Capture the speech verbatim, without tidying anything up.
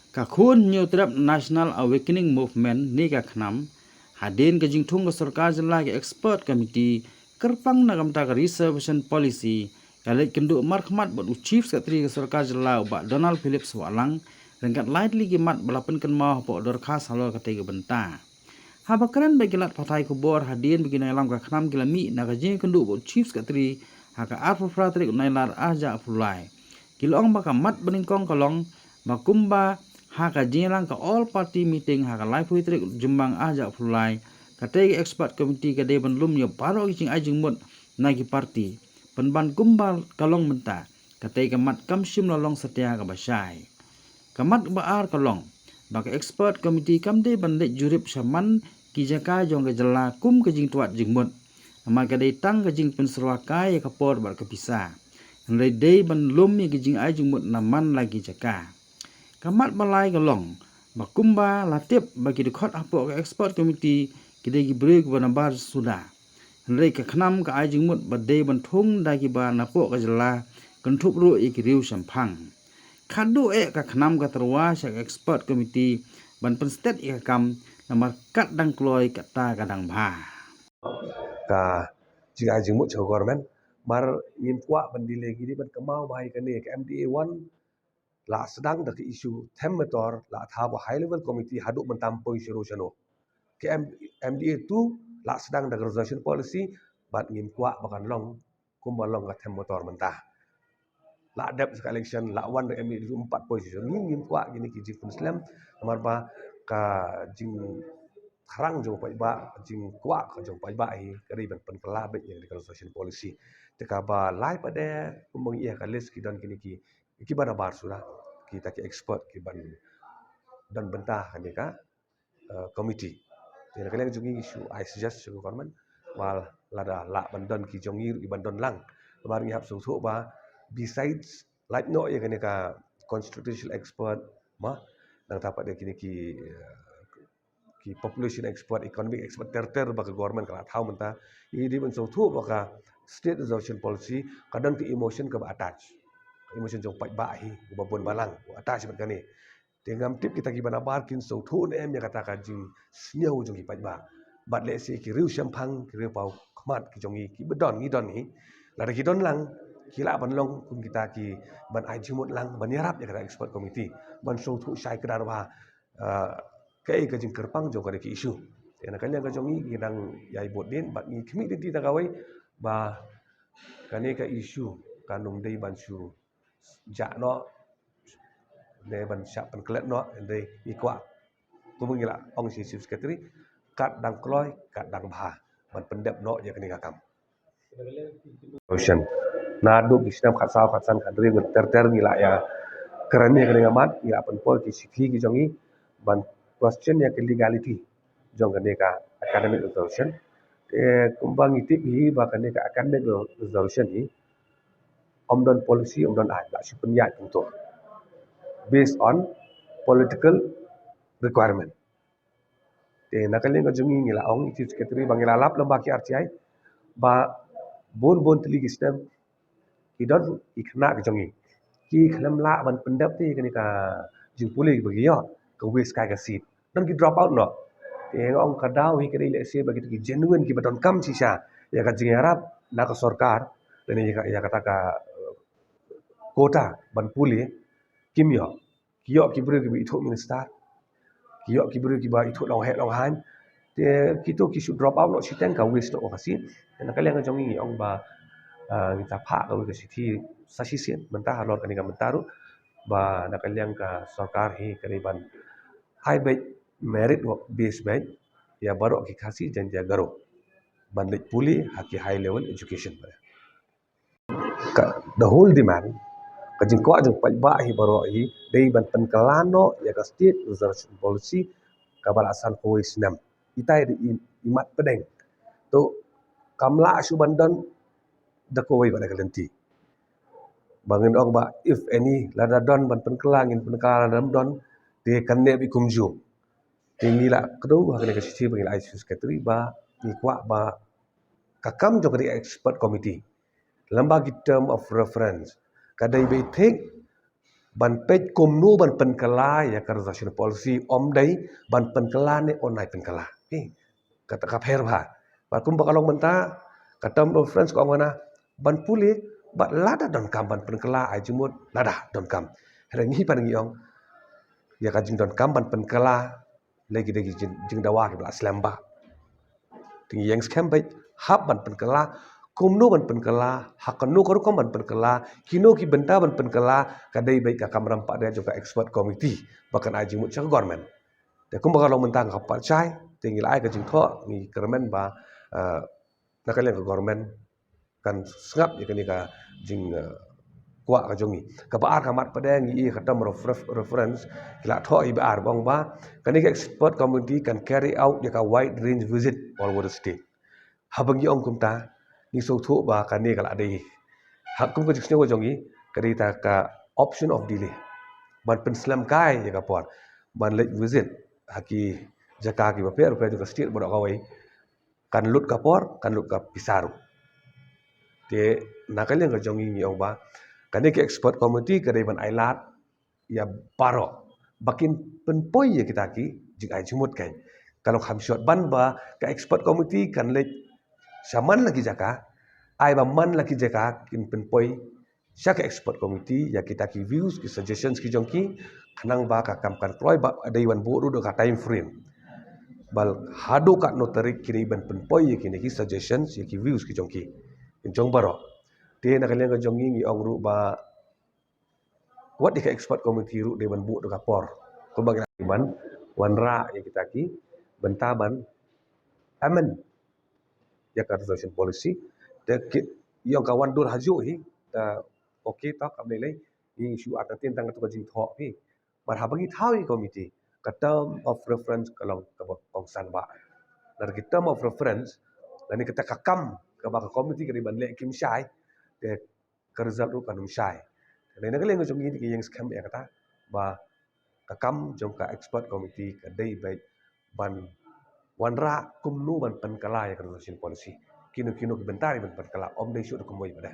Ka khun Hynñiewtrep National Awakening Movement ne ka KHNAM, hadien ka jingthung ka sorkar jylla ka expert committee kyrpang na ka bynta ka reservation policy, ka leit kynduh markhmat bad u Chief Secretary ka sorkar jylla u Bah Donald Phillips Wahlang ryngkat lai tylli ki mat ba la pynkynmaw hapoh dorkhas halor katei ka bynta. Haba kren bad ki lad pathai khubor hadien ba ki nongïalam ka KHNAM ki la mih na ka jingïakynduh bad u Chief Secretary ha ka arphew phra tarik u Nailar arhajar arphew lai, ki la ong ba ka mat banyngkong ka long ba kumba ha ka jingïalang ka All Party Meeting ha ka laiphew tarik u Jymmang arhajar arphew lai, katei ka expert committee ka dei ban lum ïa baroh ki jingai jingmut na ki party, pynban kumba ka long mynta. Katei ka mat kam shym la long satia kaba shai. Ka mat ba ar ka long ba ka expert committee kam dei ban leit jurip sha man ki jaka jong ka jylla kum ka jingtwad jingmut, namar ka dei tang ka jingpynsyrwa kai ïa ka por bad ka pisa. Hynrei dei ban lum ïa ki jingai jingmut na man la ki jaka. Ka mat ba lai ka long ba kumba la tip ba ki dkhot hapoh ka expert committee ki dei ki briew kiba nabar suda. Hynrei ka KHNAM ka ai jingmut ba dei ban thung da kiba napoh ka jylla, kynthup ruh ïa ki riew shemphang. Khadduh eh ka KHNAM ka tyrwa sha ka expert committee ban pynstet ïa ka kam, namar kat dang kloi kata ka dang bha. Ka jingai jingmut sha ka government, mar ngim kwah ban delay, ngi dei ban kynmaw ba ïa kane ka MDA one la sdang da ka issue them motor, la thaw ka high level committee haduh mynta ym poi sha ruh shano. Ka M-, MDA two la sdang da ka reservation policy, bad ngim kwah ba kan long kumba long ka them motor mynta. La dep sa ka election, la wan da MDA two, ym pat poi sha ruh shano. Ngi ngim kwah kine ki jingpynslem, namar ba ka jingthrang jong u paidbah, jingkwah ka jong u paidbah hi ka dei ban pynkylla beit ïa ka reservation policy. Te kaba lai pat de, kumba ngi ïa ka list ki don kine ki kiba nabar suda, kita ki expert kiban don bynta ha kane ka, eh, committee. Te na ka liang jong ngi shu ai suggest sha ka government, ba lada lah ban don ki jong ngi ruh kiban don lang. Namar ngi hap sngewthuh ba besides lait noh ïa kane ka constitutional expert, ma, nangta pat de kine ki, eh, ki population expert, economic expert ter ter ba ka government ka la thaw mynta. Ngi dei ban sngewthuh ba ka state reservation policy ka don ka emotion kaba attach. Ka emotion jong u paidbah hi, uba bun balang, u attach bad kane. Te ngam tip kita kiba nabar kin sngewthuh ne em ïa kata ka jingsngew jong ki paidbah. Bad lehse ki riew shemphang, ki riew paw khmat ki jong ngi kiba don, ngi don hi, lada ki don lang, ki lah ban long kum kita kiban ai jingmut lang ban ïarap ïa kata expert committee ban sngewthuh shai kdar ba, ah, kaei ka jingkyrpang jong kane ka issue. Te na ka liang ka jong ngi, ngi dang ïai bud dien bad ngi khmih lynti da kawei ba kane ka issue kan ym dei ban shu jah noh, dei ban shah pynklet noh, dei ngi kwah, kumba ngi la ong sha Chief Secretary, kat dang kloi kat dang bha ban pyndep noh ïa kane ka kam. Solution. Naduh ki snem khatsaw, khatsan, khathynriew, ter ter ngi la ïa kren ïa kane ka mat, ngi la pynpoi ki shithi ki jong ngi ban question ïa ka legality jong kane ka academic resolution. Te kumba ngi tip hi ba kane ka academic resolution hi ym don policy, ym don ain, la shu pynïaid kumto based on political requirement. Te na ka liang ka jong ngi, ngi la ong, Chief Secretary, ba ngi la lap lem bad ki R T I ba bun bun tylli ki snem ki don ki khynnah ki jong ngi ki khlem lah ban pyndep te kane ka jingpule ba ki ïoh, ka waste kai ka seat. Don ki drop out noh. Te nga ong ka daw hi ka dei lehse ba kita ki genuine kiba donkam shisha ïa ka jingïarap na ka sorkar, lane ïa ka, ïa kata ka, eh, quota ban pule, kim ïoh. Ki ïoh ki briew kiba ithuh minister, ki ïoh ki briew kiba ithuh longheh longhaiñ. Te kito ki shu drop out noh shiteng, ka waste noh ka seat. Te na ka liang ka jong ngi, ngi ong ba, ah, ngi ta phah kawei ka shithi sa shisien mynta halor kane ka bynta ruh, ba na ka liang ka sorkar hi ka dei ban ai beit merit base beit ïa baroh ki Khasi Jaiñtia Garo ban leit pule ha ki high level education. Ka, the whole demand, ka jingkwah jong paidbah hi baroh hi dei ban pynkylla noh ïa ka state reservation policy kaba la san kawei snem. Ita i, i mat pdeng. To kam lah shuh ban don da kawei pat ka lynti. Ba ngin ong ba if any, lada don ban pynkylla ngin pynkylla, lada ym don te kan neh beit kumjuh. Te ngi la kdew ha kane ka shithi ba ngi la ai Chief Secretary ba ngi kwah ba ka kam jong ka expert committee lem bad ki term of reference ka dei beit thik ban peit kumno ban pynkylla ïa ka reservation policy, ym dei ban pynkylla ne yn ai pynkylla. Kata ka pher bha. Bad kumba ka long mynta, ka term of reference ka ong na ban pule, bad lada donkam ban pynkylla ai jingmut, lada donkam. Hynrei ngi pat ngi ong ïa ka jingdonkam ban pynkylla, lei ki dei ki jingdawa kiba la slem bha. Te ngi ïeng skhem beit, hap ban pynkylla, kumno ban pynkylla, ha kano ka rukom ban pynkylla, kino ki bynta ban pynkylla, ka dei beit ka kamram pat de jong ka expert committee ba kan ai jingmut sha ka government. Te kumba ka long mynta nga ka pat shai, te ngi la ai ka jingthoh, ngi kyrmen ba na ka liang ka government kan sngap ïa kane ka jingkwah ka jong ngi. Kaba ar ka mat pat de ngi ïa ka term of reference ki la thoh hi ba ar, ba ong ba kane ka expert committee can carry out ïa ka wide range visit all over the state. Haba ngi ong kumta, ngi sngewthuh ba kane ka la dei, ha kum ka jingsngew ka jong ngi, ka dei ta ka option of delay, ban pynslem kai ïa ka por ban leit visit ha ki jaka kiba pher pher jong ka state baroh kawei. Kan lut ka por, kan lut ka pisa ruh. Te na ka liang ka jong ngi ngi ong ba kane ka expert committee ka dei ban ai lad ïa baroh ba kin pynpoi ïa kita ki jingai jingmut kein. Ka long kham short ban ba ka expert committee kan leit sha man la ki jaka, ai ba man la ki jaka kin pynpoi sha ka expert committee ïa kita ki views, ki suggestions ki jong ki, khnang ba ka kam kan kloi, ba dei ban buh ruh da ka time frame. Bad haduh katno tarik ki dei ban pynpoi ïa kine ki suggestions, ïa ki views ki jong ki. Jong baroh. Te na ka liang ka jong ngi ngi ong ruh ba wat ïa ka expert committee ruh dei ban buh da ka por. Kumba ngi la ban wanrah ïa kita ki bynta ban amend ïa ka reservation policy. Te ki ïong ka wan dur hajuh hi, ta okay, ta kam lei lei. Ngi shu artatien tang katu ka jingthoh hi. Bad haba ngi thaw ïa ka committee, ka term of reference ka long kaba kongsan bha. Lada ki term of reference lane kata ka kam kaba ka committee ka dei ban leh kim shai, te ka result ruh kan ym shai. Te na ka liang ka jong ngi ngi ïeng skhem ïa kata ba ka kam jong ka expert committee ka dei beit ban wanrah kumno ban pynkylla ïa ka reservation policy. Kino kino ki bynta dei ban pynkylla, ym dei shuh da kumwei pat de.